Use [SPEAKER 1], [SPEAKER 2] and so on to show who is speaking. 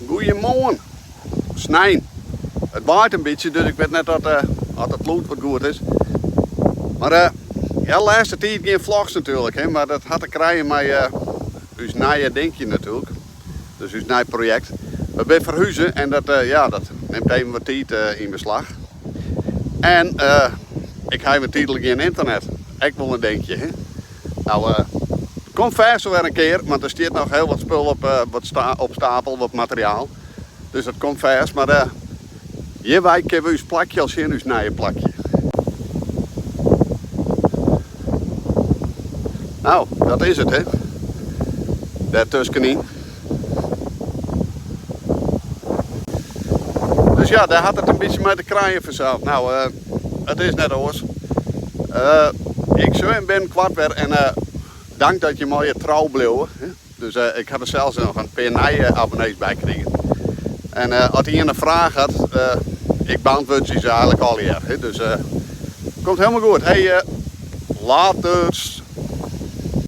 [SPEAKER 1] Goeiemoarn. Snein. It waait in bytsje, dus ik wit net oft it lûd wat goed is. Mar ja, de lêste tiid gjin vlogs natuerlik, hè, mar dat hat te krijen mei ús nije dinkje natuerlik. Dus ús nij projekt. We binne ferhuze en dat, ja, dat nimt even wat tiid yn beslach. En ik ha even tydlik gjin ynternet. Ek wol in dinkje, hè. No, komt fêst wol wer in kear, want der stiet noch hiel wat spul op, wat op stapel, wat materiaal. Dus dat komt fêst, mar hjirwei kinne we ús plakje al sjen, ús nije plakje. No, dat is it, hè. Dêr tuskenyn. Dus ja, dêr hat it in bytsje mei te krijen fansels. No, it is net oars. Ik sjoch jim binnenkoart wer en dank dat jim allegear trou bliuwe. Dus ik ha der sels noch in pear nije abonnees by krigen. En as ien in fraach hat, ik beantwurdzje se eigentlik allegear. Dus komt helemaal goed. Hey, laters!